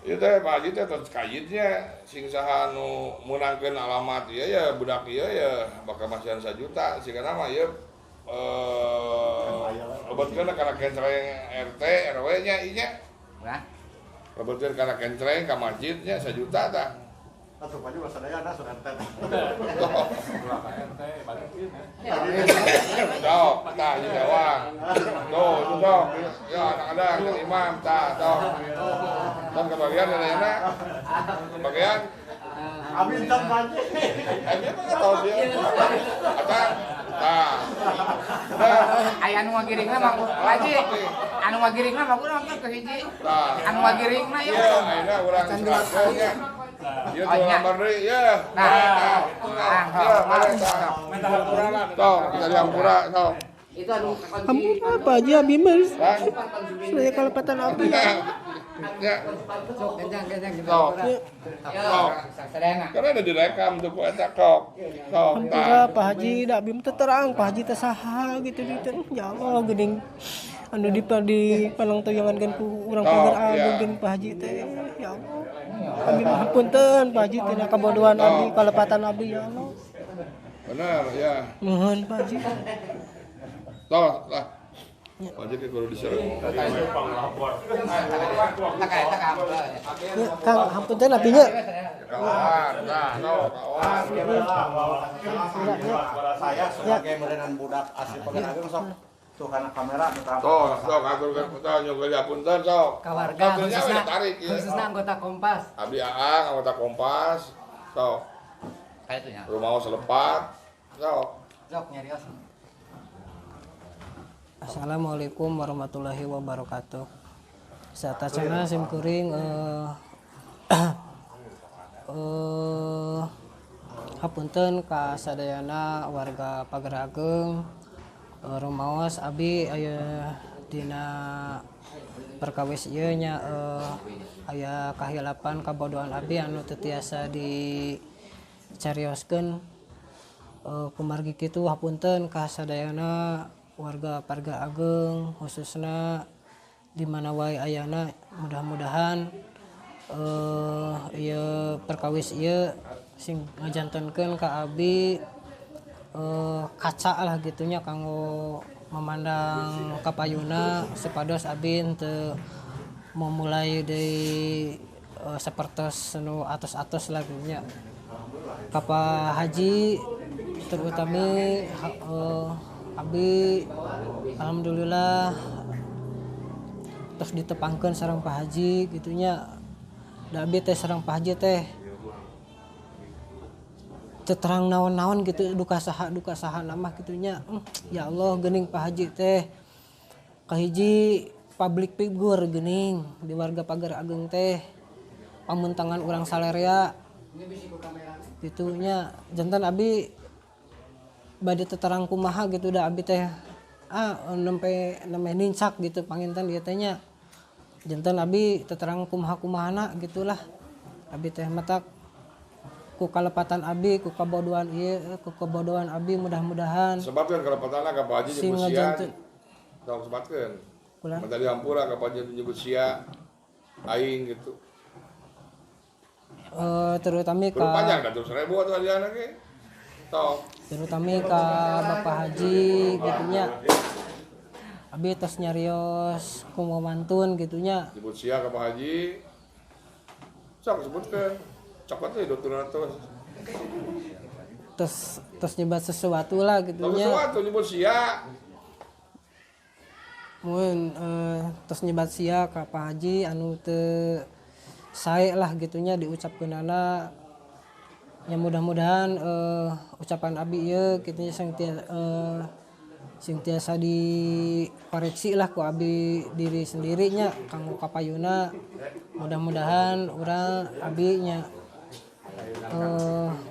Ieu teh Pak Haji teh tos kayitnya sing saha nu meunangkeun alamat ieu ya budak ieu ya bakal masihan 1 juta sigana mah ieu lebetkeun kana kencreng RT RW nya ieu nya. Wah. Lebetkeun kana kencreng ka masjidnya 1 juta tah. Atuh Pak Haji sadayana sudah RT. RT balikin. Sok, tah ieu dewang. Tuh, itu sok. Ya anak-anak yang imam tah, sok. Dan kebagian sadayana. Kebagian. Amin tan Pak Haji. Abi mah tahu dia. Atang tah. Aya anu ngagiringna mah Pak Haji. Anu ngagiringna mah urang mah ke hiji. Tah. Anu ngagiringna ieu. Iya, ayeuna urang serahkeun nya. Ieu tuh lamar deui, ya. Nah. Ya, boleh tah. Sok, kita dihampura, sok. Itu anu kunci. Hampura Pak Haji abi mah Bang. saya kalepatan abi. Ya, Sok kencang kencang gitu. Sok. Yo, sadayana. Karena ada direkam tuh ku eta kok. Sok, Hampura tah. Pak Haji da abi mah teu terang Pak Haji teh saha gitu gitu. Ya Allah geuning anu di panangtoyangan ku urang Sok, Pagar iya. Agung geuning Pak Haji teh. Ya Allah. Abi mah hapunten Pak Haji tina kabodohan abi kalepatan abi ya Allah. Bener, ya. Nuhun Pak Haji. Tos, lah. Pak Haji kudu diserang. Tak kayak tak apa. Ya, Kang hapunten abinya. Kawan, nah, no, kawan. Saya sebagai merenan budak asli Pagar Agung sok tuh karena kamera minta Tos, sok aturkeun tos nyuguh dihapunten sok. Ka warga Aturnya we khususna ditarik ieu. khususna anggota Kompas. Abdi Aang anggota Kompas. Sok, Kayak itu nya. rumah selepat. Sok. Sok nyarios. Assalamualaikum warahmatullahi wabarakatuh. Satacana sim kuring hapunten ka sadayana warga Pagar Ageng rumaos abi aya dina perkawis ieu nya aya kahilapan kabodohan abi anu teu tiasa dicarioskeun kumargi kitu hapunten ka sadayana warga Pagar Ageng khususna di mana wae ayana mudah-mudahan ieu perkawis ieu sing ngajantenkeun ka abi kaca lah gitunya kanggo memandang kapayuna supados abi henteu memulai deui sapertos nu atos-atos lah gitunya. Ka Pak Haji terutami abi alhamdulillah terus ditepangkeun sareng Pak Haji gitunya. Da abi teh sareng Pak Haji teh teu terang naon-naon gitu duka saha nama gitunya. Ya Allah geuning Pak Haji teh kahiji public figure geuning di warga Pagar Ageng teh pamuntangan urang salerea gitunya. Jantan abi bade teterang kumaha gitu da abi teh nempe nembe nincak gitu panginten ieu teh nya. Jantan abi teterang kumaha-kumahana gitulah. Abi teh matak ku kalepatan abi, ku kabodohan ieu, ku kebodohan abi mudah-mudahan Sebabkeun kalepatanna ka Pak Haji sing nyebut sia. ngajanten Sok sebatkeun. Kulan. Minta dihampura ka Pak Haji nyebut sia aing gitu. Terutama Kudu ka panjang da 100.000 atuh hadiahna ge. Sok. terutama ka Bapak Haji gitunya. Abi tos nyarios kumamantun gitunya. Nyebut sia ka Pak Haji. Sok sebutkeun. Cokot teh 200. Terus terus nyebat sesuatu lah Sok gitunya. sesuatu nyebut sia. Mun terus nyebat sia ka Pak Haji anu teu sae lah gitunya diucapkeunana. Ya mudah-mudahan ucapan abi ieu gitunya sing tiasa dikoreksi lah ku abi diri sendirinya kanggo kapayuna. Mudah-mudahan urang abi nya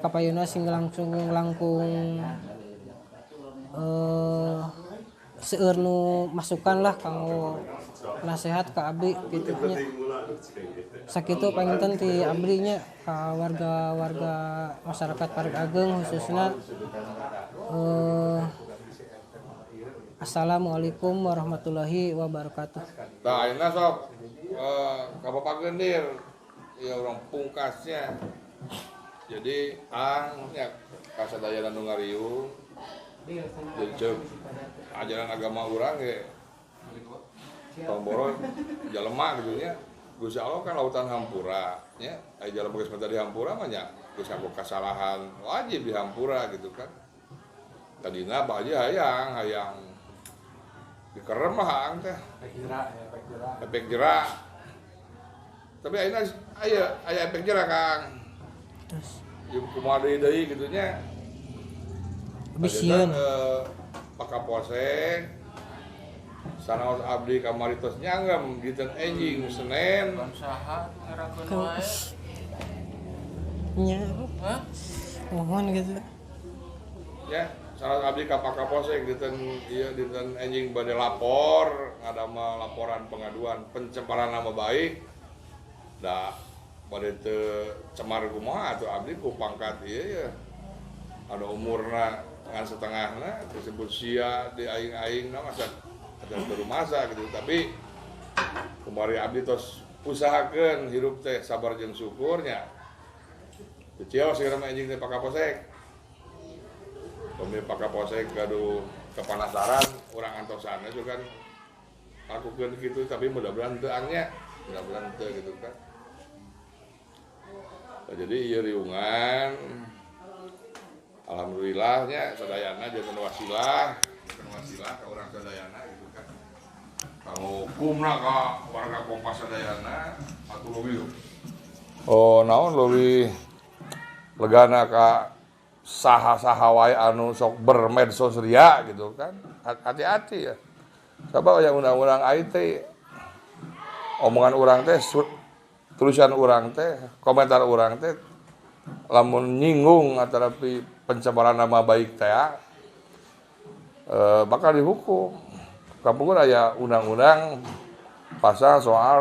kapayuna sing langsung langkung seueur nu masukan lah kanggo nasihat ka abi kitu nya. Sakitu panginten ti abdi nya ka warga-warga masyarakat Pagar Ageng khususna. Assalamualaikum warahmatullahi wabarakatuh. Tah ayeuna sok ka Bapak Gendir. Ya orang pungkasnya. Jadi ang ya kasadayana nu ngariung. Jadi ceuk ajaran agama urang ge tong boro jalema gitu nya. Gusti Allah kan lautan hampura nya. Aya jalema geus minta dihampura mah nya geus ngaku kasalahan wajib dihampura gitu kan. Tadina Pak Haji hayang dikerem lah ang teh. Efek jera ya, efek jera. Efek jera. Tapi ayeuna aya efek jera Kang. Terus ieu kumaha deui kitu nya. Abis sieun. Pak Kapolsek sanaos abdi kamari tos nyanggem dinten enjing Senin. Saha tuh ngerakeun wae. Nya. Hah? Mohon gitu. Ya, sanaos abdi ka Pak Kapolsek dinten ieu dinten enjing bade lapor, ngadamel laporan pengaduan pencemaran nama baik. Da bade teu cemar kumaha atuh abdi ku pangkat ieu ya. Ada umurna ngan setengahna disebut sia di aing-aing na masa ada rumasa gitu, tapi kemarin abdi tos usahakeun hirup teh sabar jeung syukurnya. Teu cios segala mah anjing teh Pak Kapolsek. Pemi Pak Kapolsek gaduh kepanasaran urang antosanna juga kan lakukeun kitu, tapi mudah-mudahan teu angnya, mudah-mudahan teu gitu kan. Nah, jadi ieu riungan alhamdulillahnya sadayana janten wasilah, janten wasilah ka urang sadayana gitu kan. Kanggo hukumna ka warga Kompas sadayana atuh leuwih. Oh, naon leuwih legana ka saha-saha wae anu sok bermedsos ria gitu kan. Hati-hati ya. Sabab aya undang-undang IT omongan urang teh, tulisan urang teh, komentar urang teh lamun nyinggung atanapi pencemaran nama baik teh bakal dihukum. Kampung aya undang-undang pasal soal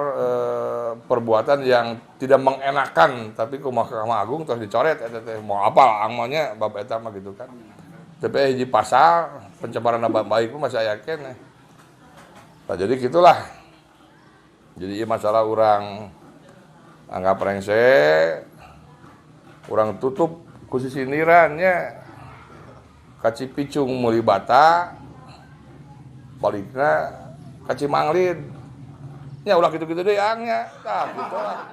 perbuatan yang tidak mengenakan, tapi ku Mahkamah Agung terus dicoret eta teh mau apa angmanya bab eta mah gitu kan. Tapi hiji pasal pencemaran nama baik mah masih aya keneh. Nah, jadi gitulah. Jadi ieu masalah urang anggap rengse, urang tutup ku sisindirannya ka Cipicung meuli bata balikna ka Cimanglid nya ulah kitu-kitu deui angnya tah kitu lah.